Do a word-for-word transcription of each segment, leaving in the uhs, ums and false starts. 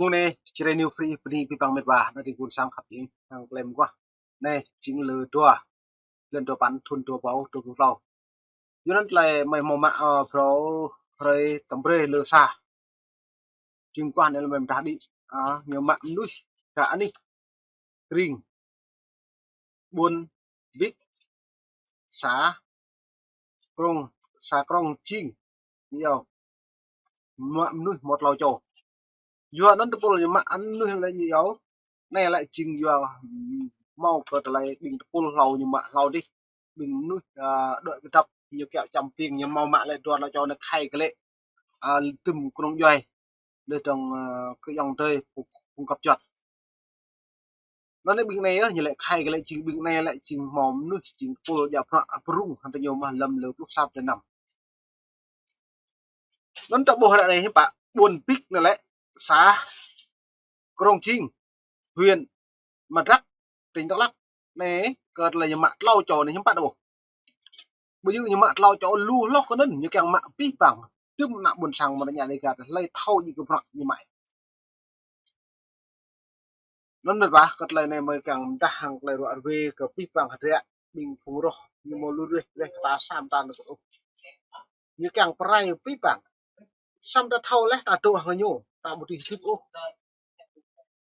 Mông anai, Jrai New Free bơni abih bang met wa, ană tring ƀôn sang khăp hing, hăng klem guah. Anai, jing lơ dua, lơ dua păn, thun dua rơbâo dua pluh klâo. Yua anŭn tơlơi mơi hmâo mă, ơ, phrâo hrơi tơm brơi lơ sa. Jing guah anai lơ mơi mơdah đĭ, a, ñu mă mơnuih gah anih tring Ƀuôn Bik, să Krông, să Krông Jing, ñu iâu. Mă mơnuih hmâo klâo čô. Yua anŭn tơpul ñu mă anŭn mơnuih lĕ ñu iâu. Anai lĕ jing yua, ưm, hmâo kơ tơlơi ƀing tơpul hlâo ñu mă hlâo dih. Ƀing mơnuih, a, đuaĭ kơdăp ñu kiaŏ čăm ƀing ñu hmâo mă lĕ dua klâo čô anai khai kơ lĕ, a, tŭm kơnung djuai. Lĕ dơ̆ng, a, kơ ayŏng adơi phung, phung găp juăt. Anŭn anai ƀing anai yơh, ñu lĕ khai kơ lĕ jing ƀing anai lĕ jing hmâo mơnuih, jing tơpul djă bruă, a, brung, hăng tơ ñu mă lơ̆m lơ pluh sa tơ năm. Anŭn ta ƀuh ră anai hiư̆m pă, Ƀuôn Bik anai lĕ, să Krông Jing, huyện Murdrök, tỉnh Đắk Lắk. Anai, kơ tơlơi ñu mă klâo čô anai hiư̆m pă ta ƀuh. Ƀu djơ̆ ñu mă klâo čô lu hloh kơ anŭn, ñu kiăng mă abih bang. Tŭm ană ƀôn sang mơ̆ng anai gah hlơi thâo djơ̆ kơ bruă ñu mă. Anŭn met wa, kơ tơlơi anai mơi kiăng mơdah hăng tơlơi ruă rơwe kơ abih bang hơdră ƀing phung roh ñu hmâo lu rơwe, rơwe kơ ta sa mơta anŭn ôh. Ñu kiăng pơrai abih bang. Samơ̆ ta thâo laih ta dŏ hăng ñu, ta ƀu dưi hơdip ôh.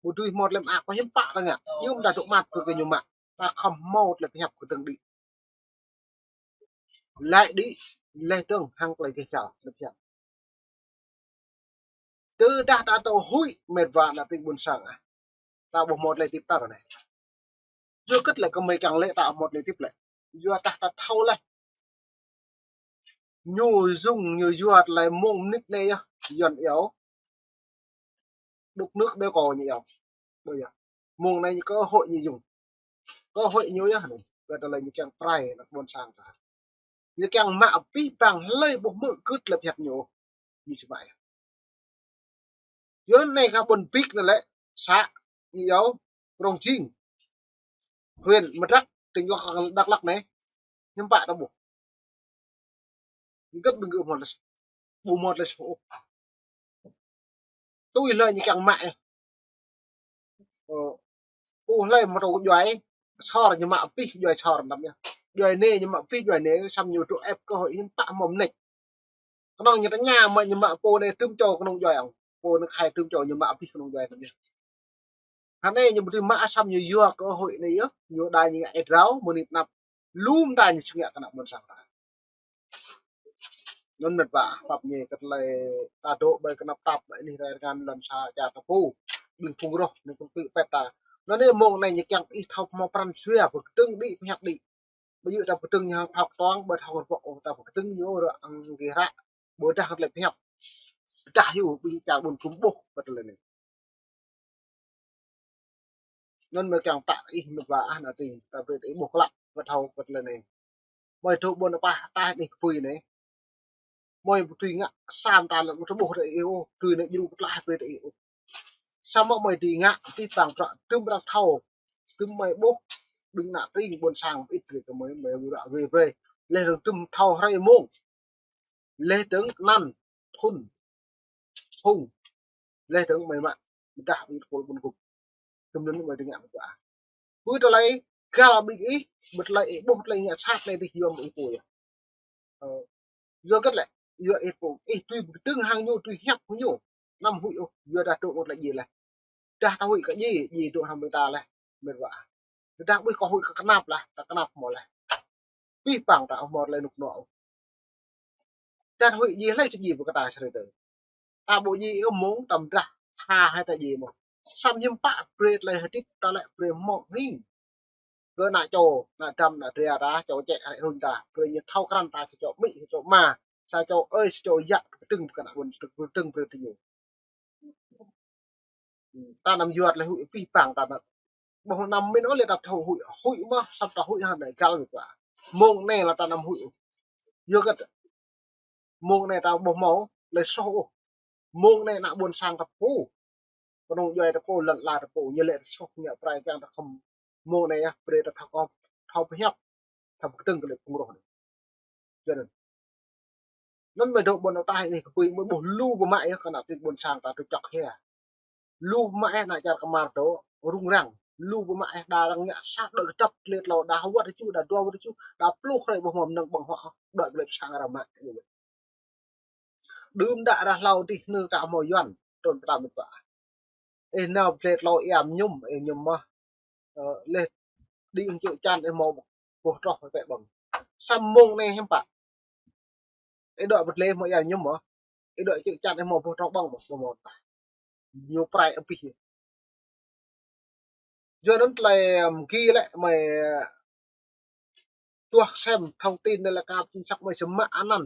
Ƀu dưi hmâo tơlơi mơak, kơ hiư̆m pă ta ngă. Ñu mơ̆ ta dŏ măt brơi kơ ñu mă. Ta khŏm hmâo tơlơi pơhiăp kơdơ̆ng đĭ. Laĭ đĭ, laih dơ̆ng hăng tơlơi gêh gal, tơlơi pơhiăp. Tơdah ta dŏ huĭ met wa ană tring ƀôn sang ah. Ta ƀu hmâo tơlơi hơdip ta ră anai. Yua hơget lĕ kơ mơi kiăng lĕ ta hmâo tơlơi hơdip lĕ. Yua dah ta thâo laih. Ñu dùng ñu yua tơlơi mông mơnit anai yơh, Yuan iâu. Đục nước béo cò ñu iâu. Ƀu yơh. Mông anai cơ hội ñu dùng. Cơ hội ñu yơh anai. Kơ tơlơi ñu kiăng pơrai ană ƀôn sang ta. Ñu kiăng mă abih bang hlơi ƀu hmư̆ gưt tơlơi pơhiăp ñu. Ñu či mă yơh. Yua anŭn anai gah Ƀuôn Bik anai lĕ, să ñu iâu Krông Jing, huyện Murdrök, tỉnh Đắk Lắk, Đắk Lắk anai. Hiư̆m pă ta ƀuh. Hơget ƀing gơ̆ hmâo tơlơi, ƀu hmâo tơlơi soh ôh. Tui hlơi ñu kiăng mă yơh. Ơ, tui hlơi mă tơlơi djuai, sor ñu mă abih djuai sor anăm yơh. Djuai anai ñu mă abih djuai anai, samơ̆ ñu dŏ ĕp kơ hơi hiư̆m pă hmâo mơneč. Kơnơ̆ng ñu tơña mă ñu mă pô anai tŭm čô kơnung djuai ŏng. Pô anai khai tŭm čô ñu mă abih kơnung djuai anŭn yơh. Hơnai ñu ƀu dưi mă samơ̆ ñu yua kơ hơi anai yơh, ñu đa ñu ngă ĕt rao, mơnit năp. Lŏm ta ñu či ngă kơ ană ƀôn sang ta. Anŭn met wa, pap ñu kơ tơlơi ta dŏ ƀơi kơnăp tap, ƀơi anih rai rơngan lŏn sa čar ta pô. Ƀing phung roh, anai kơtư̆ pĕt ta. Anŭn anai mông anai ñu kiăng ih thâo hmâo pran jua, pơkơdơ̆ng đĭ, pơhiăp đĭ. Ƀu djơ̆ ta pơkơdơ̆ng ñu hăng phao kơtuang, ƀơi thâo kơnơ̆ng pŏk ôh, ta pơkơdơ̆ng ñu ră hăng gêh ră, ƀôdah hăng tơlơi pơhiăp. Pơdah hyu ƀing čar ƀôn gum ƀuh kơ tơlơi anai. Anŭn mơi kiăng ta ih met wa ah ană tring, ta brơi ta ih ƀuh klă, kơ thâo kơ tơlơi anai. Mơi dŏ ƀôn apah ataih anih kơpui anai. Mơi ƀu dưi ngă sa mơta lĕ ƀu tơƀuh ră ih ôh, dưi anai djru pơtlaih brơi ră ih ôh. Samơ̆ mơi dưi ngă, abih bang bruă tŭm arăng thâo, tŭm mơi ƀuh, ƀing ană tring ƀôn sang ƀu ĭt brơi kơ mơi, mơi ruă rơwe brơi. Laih dơ̆ng tŭm thâo hrơi mông. Laih dơ̆ng anăn, thun, phung. Laih dơ̆ng mơi mă, mơdah ƀing tơpul ƀôn gum. Tŭm anŭn mơi dưi ngă mơ̆ ƀu ah. Ƀu tơlơi găl ƀing ih, ƀu tơlơi ih ƀuh tơlơi ngă sat anai dih yua mơ̆ ih pô yơh. Ơ, yua hơget lĕ, yua ih pô, ih tui pơkơdơ̆ng hăng ñu, tui hiăp hăng ñu. Anăm huĭ ôh, yua dah dŏ mơ̆ng tơlơi djai laih. Dah ta huĭ kơ djai, djai dŏ hrŏm ƀing ta laih, met wa. Dah ƀuh kơ huĭ kơ kơnap laih, ta kơnap hmâo laih. Abih bang ta hmâo tơlơi rơnŭk rơnua ôh. Dah huĭ djai hlơi či djai ƀơi kơ ta sơrơi tơ. Ta ƀu djai ôh mông, ta mơdah tha hai ta djai mơ̆n. Samơ̆ hiư̆m pă brơi tơlơi hơdip ta lĕ brơi hmâo hing. Kơ ană čô, ană dăm, ană dra ta, čô čĕ hrĕ hrŭn ta. Brơi ñu thâo krăn ta sa čô amĭ, sa čô ama, sa čô ơi, sa čô yă, pơkơdơ̆ng pơkơnă ƀôn, pơkơdơ̆ng brơi tơ ñu. Ta anăm yua tơlơi huĭ abih bang ta anŭn. Ƀuh anăm min ôh lĕ ta thâo huĭ, huĭ mơ̆, samơ̆ ta huĭ hăng anai găl met wa. Mông anai lĕ ta anăm huĭ. Yua hơget. Mông anai ta ƀuh hmâo tơlơi soh ôh. Mông anai ană ƀôn sang ta pô. Kơnung djuai ta pô, lŏn ala ta pô, ñu lĕ ta soh ngă pơrai kiăng ta khŏm. Mông anai yơh, brơi ta thâo kơ, thâo pơhiăp, thâo pơkơdơ̆ng kơ lĕ phung roh anai. Yua anŭn. Anŭn mơi dŏ ƀôn ataih anih kơpui mơi ƀuh lu pơmă yơh kơ ană tring ƀôn sang ta tŭ čŏk hia. Lu mă ih ană čar kơmar dŏ rŭng răng. Lu mă ih đa arăng ngă sat đuaĭ kơdŏp tơlơi tlâo, đa hơwăt rơču, đa dua wơt rơču, đa pluh hrơi ƀu hmâo mơnơ̆ng ƀơ̆ng huă, đuaĭ tơlơi pơsang arăng mă. Đưm đă ră hlâo dih nư ka hmâo Yuan, trŭn pơtao mĕt wa. Ih nao pơdlai tlâo ia mơñum, ih mơñum mơh. Ơ, leh đĭ hăng čư̆ čan ih hmâo boh troh pĕ ƀơ̆ng. Samơ̆ mông anai hiư̆m pă. Ih đuaĭ pơdlai hmâo ia mơñum mơh. Ih đuaĭ čư̆ čan ih hmâo boh troh ƀơ̆ng mơh, ƀu hmâo tah. Ñu prai abih. Yua anŭn tơlơi, ưm, gih lĕ mơi, ơ, tuah sem thông tin anai lĕ kơ chính xác mơi sơmă anăn.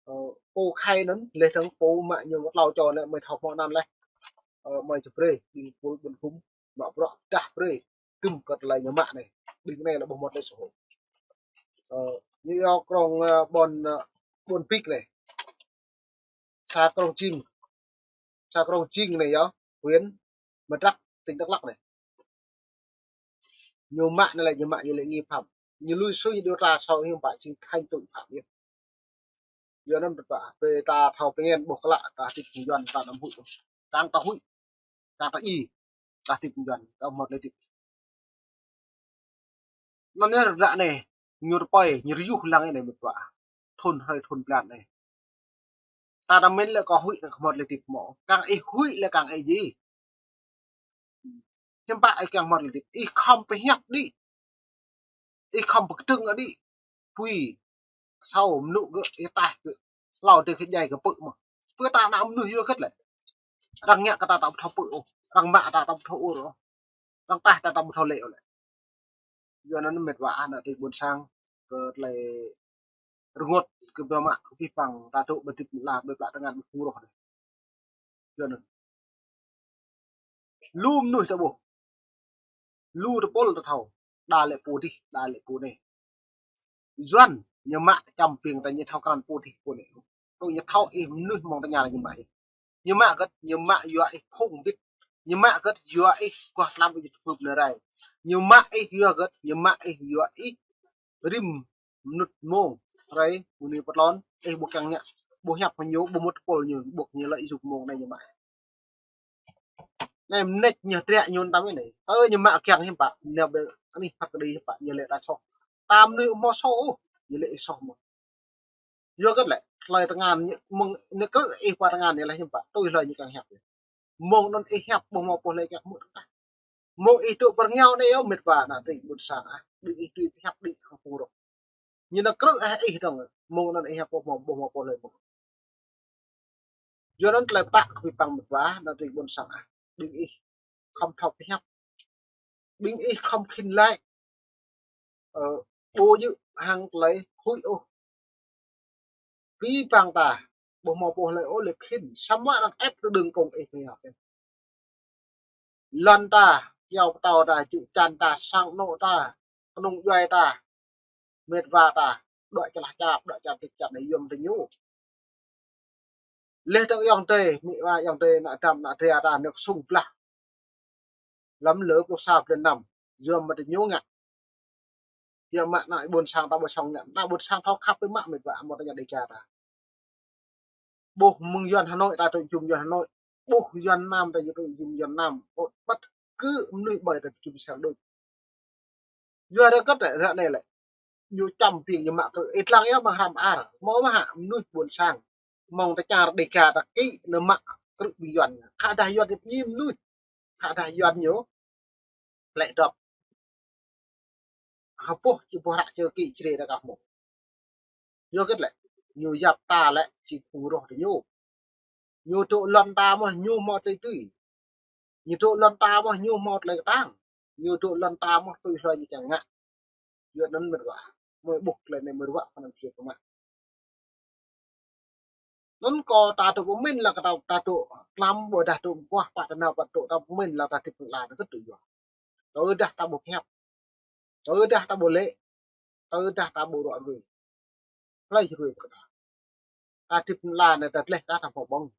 Ơ, pô khai anŭn, leh dơ̆ng pô mă ñu mă tlâo čô anai mơi thâo hmâo anăn leh. Ơ, mơi či brơi, ƀing pul ƀing khum, mă bruă pơdah brơi, tŭm kơ tơlơi ñu mă anai. Ƀing anai lĕ ƀu hmâo tơlơi sơhô. Ơ, ñu yua krông, ơ, ƀôn, ơ, ƀôn Bik anai. Sa Krông Jing. Sa Krông Jing anai yơh, huyện Murdrök, tỉnh Đắk Lắk anai. Ñu mă anai lĕ ñu mă yơh lĕ nghi phạm. Ñu lui sui điều tra sau hiư̆m pă jing thành tội phạm yơh. Yua anŭn ƀơ̆t ƀă, brơi ta thâo pơñen ƀuh klă ta hơdip Yuan ta anăm huĭ. Kang ta huĭ, kang ta djai, ta hơdip Yuan, ta hmâo tơlơi hơdip. Anŭn yơh ră anai, ñu rơpơi, ñu rơyuh lăng anai mĕt wa. Thun hrơi thun blan anai. Ta ta mĭn lĕ kơ huĭ lĕ kơ hmâo tơlơi hơdip mơ̆. Kang ih huĭ lĕ kang ih djai. Hiư̆m pă ih kiăng hmâo tơlơi hơdip. Ih khŏm pơhiăp đĭ. Ih khŏm pơkơdơ̆ng đĭ. Pui. Asâo mơnŭ gơ̆, ih taih gơ̆. Hlâo dêh kơ djai kơ pơ̆ mơ̆. Pơ̆ ta ană mơnuih yua hơget lĕ. Arăng ngă kơ ta ta ƀu thâo pơ̆ ôh. Arăng mă ta ta ƀu thâo ur ôh. Arăng taih ta ta ƀu thâo lĕ ôh lĕ. Yua anŭn mĕt wa ah ană tring ƀôn sang kơ tơlơi rơngot kơ ƀing mă kơ pih păng ta dŏ ƀơi hơdip ala ƀơi plă tơngan ƀơi phung roh anai. Yua anŭn. Lu mơnuih ta ƀuh. Lu tơpul ta thâo. Đa lĕ pô dih, đa lĕ pô anai. Yuan, ñu mă čăm ƀing ta ñu thâo krăn pô dih pô anai. Tui ñu thâo ih mơnuih mơ̆ng tơña ñu mă ih. Ñu mă hơget, ñu mă yua ih phung bit. Ñu mă hơget yua ih kuah tlam ih tơpưp nơ rai. Ñu mă ih yua hơget, ñu mă ih yua ih rĭm mơnŭt mông rai mơnuih pơtlon, ih ƀu kiăng ngă, ƀu hiăp hăng ñu, ƀu mŭt tơpul ñu, ƀuh ñu lĕ ih yŭk mông anai ñu mă ih. Anai mơneč ñu hơdră ñu tăm anai. Ơ ñu mă kiăng hiư̆m pă, ñu ƀe anih phat kơđi hiư̆m pă, ñu lĕ đa soh. Tam anai ƀu hmâo soh ôh, ñu lĕ ih soh mơ̆n. Yua hơget lĕ, tơlơi tơngan ñu, mơ̆ng ñu krư̆ ih pơ tơngan ñu lĕ hiư̆m pă, tui hlơi ñu kiăng hiăp. Mông anŭn ih hiăp ƀu hmâo pô hlơi kiăng hmư̆ tah. Mông ih dŏ pơ rơngiao anai yơh mĕt wa ană tring ƀôn sang ah, ƀing ih tui pơhiăp đĭ hăng phung roh. Ñu nao krư̆ ih dơ̆ng, mông anŭn ih hiăp ƀu hmâo, ƀu hmâo pô hlơi mơ̆n. Yua anŭn tơlơi pơtă kơ pih păng mĕt wa, ană tring ƀôn sang ah. Ƀing ih khŏm thâo pơhiăp. Ƀing ih khŏm khĭn laĭ. Ơ, ƀu djơ̆ hăng tơlơi huĭ ôh. Pih păng ta, ƀu hmâo pô hlơi ôh lĕ khĭn. Samơ̆ arăng ĕp tơdơ̆ng kông ih pơhiăp. Lŏn ta, kyâo pơtâo ta, čư̆ čan ta, sang anŏ ta, kơnung djuai ta, mĕt wa ta, đuaĭ čơlah čơrap, đuaĭ čar tĭt čar anai yôm tơ ñu. Leh dơ̆ng ayŏng adơi, amĭ ama ayŏng adơi, ană dăm, ană dra ta, ană kơsŭng blah. Lăm lơ pluh sa blan năm, yôm mơ̆ tơ ñu ngă. Yua mă ană ƀôn sang ta ƀu song ngă, ană ƀôn sang thâo khăp ƀơi mă mĕt wa, mơ̆ tơña Dega ta. Ƀuh mơ̆ng Yuan Hà Nội ta tŭ jum Yuan Hà Nội. Ƀuh Yuan Nam ta tŭ jum Yuan Nam. Ơ, bất cứ mơnuih ƀơi ta tŭ jum sang đôč. Yua rơkơt lĕ, ră anai lĕ. Ñu čăm ƀing ñu mă krư̆. Ih lăng yơh mơ̆ng hrăm ar. Hmâo mơ̆ hă mơnuih ƀôn sang. Mơ̆ng ta čar Dega ta kĭ nao mă krư̆ ƀing Yuan. Khă dah Yuan ñu pơñi mơnuih. Khă dah Yuan ñu. Lĕ dŏp. Hơpuh či boh hră čơ kĭ čre ta kah mơ̆. Yua hơget lĕ, ñu yap ta lĕ či phung roh tơ ñu. Ñu dŏ lŏn ta mơ̆ ñu hmâo tơlơi tui. Ñu dŏ lŏn ta mơ̆ ñu hmâo tơlơi kơtang. Ñu dŏ lŏn ta mơ̆ tui hlơi ñu kiăng ngă. Yua anŭn mĕt wa. Mơi ƀuh tơlơi anai mơi ruă pơnăn sui pơmă. Anŭn kơ ta dŏ pơmĭn lă kơ ta, ta dŏ tlam ƀôdah dŏ mơguah pă tơnao pă dŏ ta pơmĭn lă ta hơdip ala anai kơ tui yua. Tơdah ta ƀu pơhiăp. Tơdah ta ƀu lĕ. Tơdah ta ƀu ruă ruai. Hlơi či ruai kơ ta. Ta hơdip ala anai ta dleh kah ta hmâo ƀơ̆ng.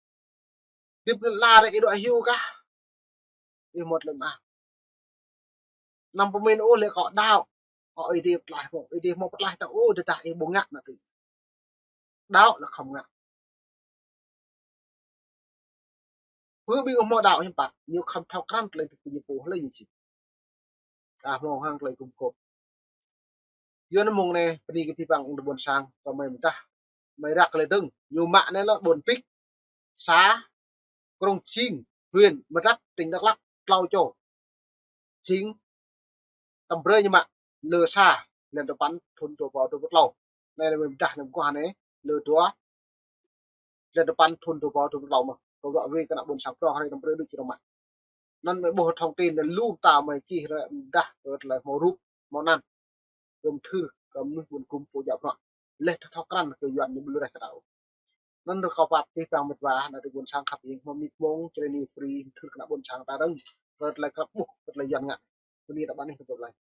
Hơdip ala anai ih dŏ hyu kah. Ih hmâo tơlơi mơak. Anăm pơmĭn ôh lĕ kơ đaŏ. Kơ Ơi Adai pơtlaih mơ̆. Ơi Adai hmâo pơtlaih ta ôh, tơdah ih ƀu ngă ană tring. Đaŏ lĕ khŏm ngă. Ƀu ƀing hmâo đaŏ hiư̆m pă, ñu khŏm thâo krăn tơlơi tŭ kơ ñu pô hlơi ñu či. A hmâo hăng tơlơi gum gôp. Yua anŭn mơ̆ng anai, bơni kơ abih bang ƀôn sang, kơ mơi mơdah, mơi răk tơlơi dơ̆ng, ñu mă anai lĕ ƀôn Pik, xã, krông Čing, huyện Mơdrăk, tỉnh Đắk Lắk, tlâo čô. Čing, tơm brơi ñu mă, lơ sa, blan tơpăn, thun dua rơbâo dua pluh tlâo. Anai lĕ mơi mơdah anai mơguah anai, lơ dua, blan tơpăn, thun dua rơbâo dua pluh tlâo mơ̆n. Kơ ră ruai kơ ană ƀôn sang prŏng hrơi tơm brơi đôč črông mă. Anŭn mơi ƀuh thông tin anŭn lu ta mơi čih ră mơdah kơ tơlơi hmâo rup, hmâo anăn. Kơ mơthưr, kơ mơnuih ƀun gum pô djă bruă. Leh thâo krăn kơ Yuan ñu ƀu lu reh kơ ta ôh. Anŭn rơkâo pap abih bang mĕt wa, ană ƀôn sang khăp hing, hmâo mĭt mông, črei ni free, mơthưr kơ ană ƀôn sang ta dơ̆ng. Kơ tơlơi krăp ƀuh, kơ tơlơi Yuan ngă. Bơni ta ƀan ih kơ tơlơi.